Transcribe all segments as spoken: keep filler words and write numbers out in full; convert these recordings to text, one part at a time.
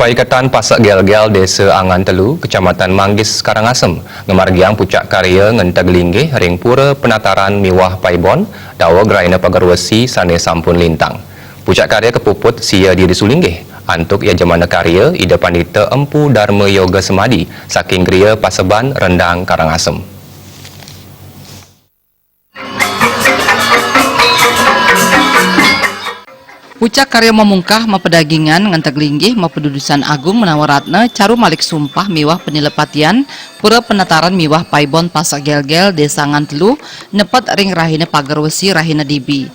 Paiketan Pasek Gelgel Desa Angan Telu, Kecamatan Manggis, Karangasem, ngamargiang pucak karya ngenteg linggih ring Pura Penataran miwah Paibon, daweg rahina Pagerwesi sane sampun lintang. Pucak karya kapuput sia diri sulinggih, antuk yajamana karya Ida Pandita Empu Darma Yoga Semadi, saking Griya Paseban, Rendang, Karangasem. Pucak karya mamungkah mapedagingan ngenteg linggih mapadudusan agung menawa ratna, caru malik sumpah miwah panilepatian, Pura Penataran miwah Paibon Pasek Gelgel Desa Angan Telu, nepet ring rahina Pagerwesi, rahina dibi.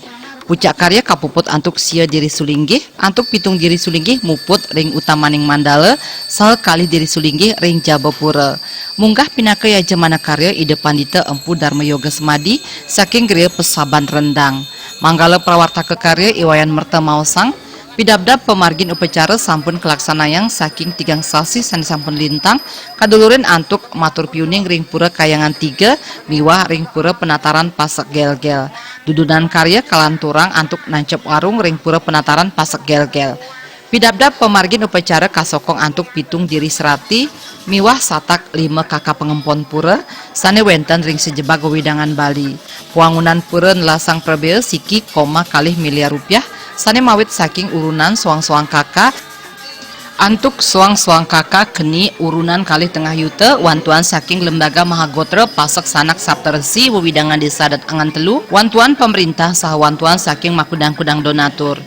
Pucak karya kapuput antuk sia diri sulinggih, antuk pitung diri sulinggih muput ring utamaning mandala, saha kalih diri sulinggih ring jaba pura. Munggah pinaka yajamana karya Ida Pandita Empu Darma Yoga Semadi, saking Griya Paseban, Rendang. Manggala prawartaka karya I Wayan Merta maosang, pidabdab pamargin upacara sampun kalaksanayang saking tigang sasi sane sampun lintang, kadulurin antuk matur piuning ring Pura Kayangan Tiga miwah ring Pura Penataran Pasek Gelgel. Dudunan karya kalanturang antuk nancep warung ring Pura Penataran Pasek Gelgel. Pidabdab pamargin upacara kasokong antuk pitung diri serati miwah satak lima kaka pangempon pura sane wenten ring sajebag wewidangan Bali. Pawangunan pura nelasang prabea siki koma kalih miliar rupiah sane mawit saking urunan soang-soang kaka, antuk soang-soang kaka keni urunan kalih tengah yuta, wantuan saking Lembaga Mahagotra Pasek Sanak Saptarsi, wewidangan Desa Adat Angan Telu, wantuan pamerintah saha wantuan saking makudang-kudang donatur.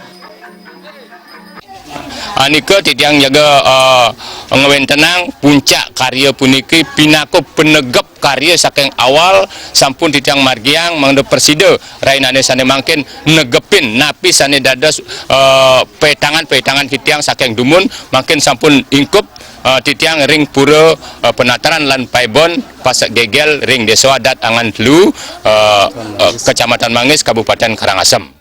Anika titiang jaga, eh, ngwentenang puncak karya puniki pinaka panegep karya saking awal, sampun titiang margiang mangda prasida rahinane sane mangkin negepin napi sane dados, eh, petangan-petangan titiang saking dumun, mangkin sampun ingkup, eh, titiang ring Pura, eh, Penataran lan Paibon Pasek Gelgel ring Desa Adat Angan Telu, eh, eh, Kecamatan Manggis, Kabupaten Karangasem.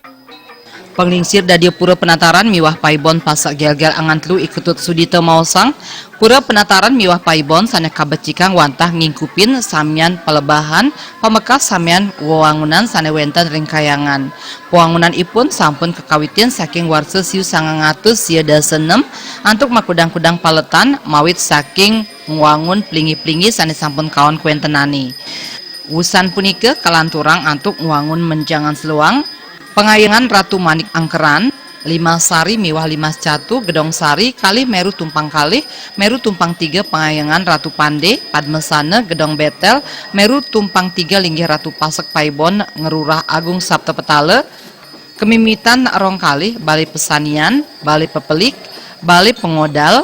Panglingsir dadia Pura Penataran miwah Paibon Pasek Gelgel Angan Telu, I Ketut Sudita maosang, Pura Penataran miwah Paibon sane kabecikang wantah ngingkupin samian palebahan pamekas samian wewangunan sane wenten ring kayangan. Pawangunanipun sampun kakawitin saking warsa siu sangang atus sia dasa nem, antuk makudang-kudang paletan mawit saking ngwangun plingi-plingi sane sampun kaon kawentenane. Wusan punika kalanturang antuk ngwangun menjangan seluang, Pangayangan Ratu Manik Angkeran, Limas Sari miwah Limas Catu, Gedong Sari, kalih Meru Tumpang Kalih, Meru Tumpang Tiga Pangayangan Ratu Pande, Padmasana, Gedong Betel, Meru Tumpang Tiga Linggih Ratu Pasek Paibon, Ngerurah Agung Sapta Petala, Kemimitan Rong Kalih, Bale Pesanian, Bale Pepelik, Bale Pengodal,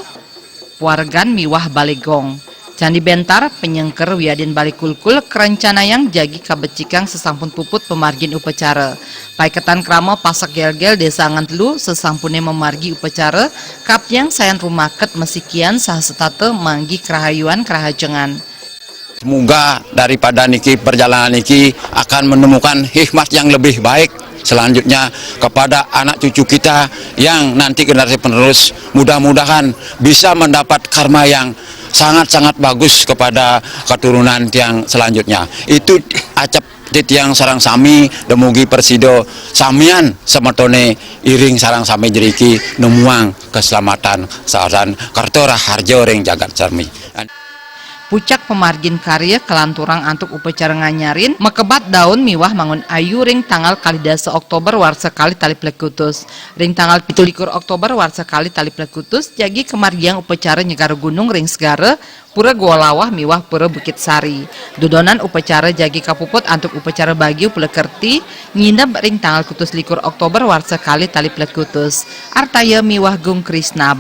Puargan miwah Bale Gong. Candi Bentar, Penyengker wiadin Bale Kulkul krencanayang jagi kabecikang sasampun puput pamargin upacara. Paiketan krama Pasek Gelgel Desa Angan Telu sasampune mamargi upacara, kaptiang sayan rumaket masikian saha setata manggi karahayuan karahajengan. Semoga daripada niki perjalanan niki akan menemukan hikmat yang lebih baik selanjutnya kepada anak cucu kita yang nanti generasi penerus, mudah-mudahan bisa mendapat karma yang sangat-sangat bagus kepada keturunan tiang selanjutnya. Itu acep titiang sareng sami, dumugi prasida samian semetone iring sareng sami jeriki nemuang keselamatan sadan kerta raharja ring jagat sami. Pucak pamargin karya kalanturang antuk upacara nganyarin, makebat daun miwah mangun ayu ring tanggal kalih dasa Oktober warsa kalih tali plekutus. Ring tanggal pitu likur Oktober warsa kalih tali plekutus, jagi kamargiang upacara nyegara gunung ring segara, Pura Gua Lawah miwah Pura Bukit Sari. Dudonan upacara jagi kapuput antuk upacara bagiu pelekerti, ngineb ring tanggal kutus likur Oktober warsa kalih tali plekutus. Artaya miwah Gung Krisna.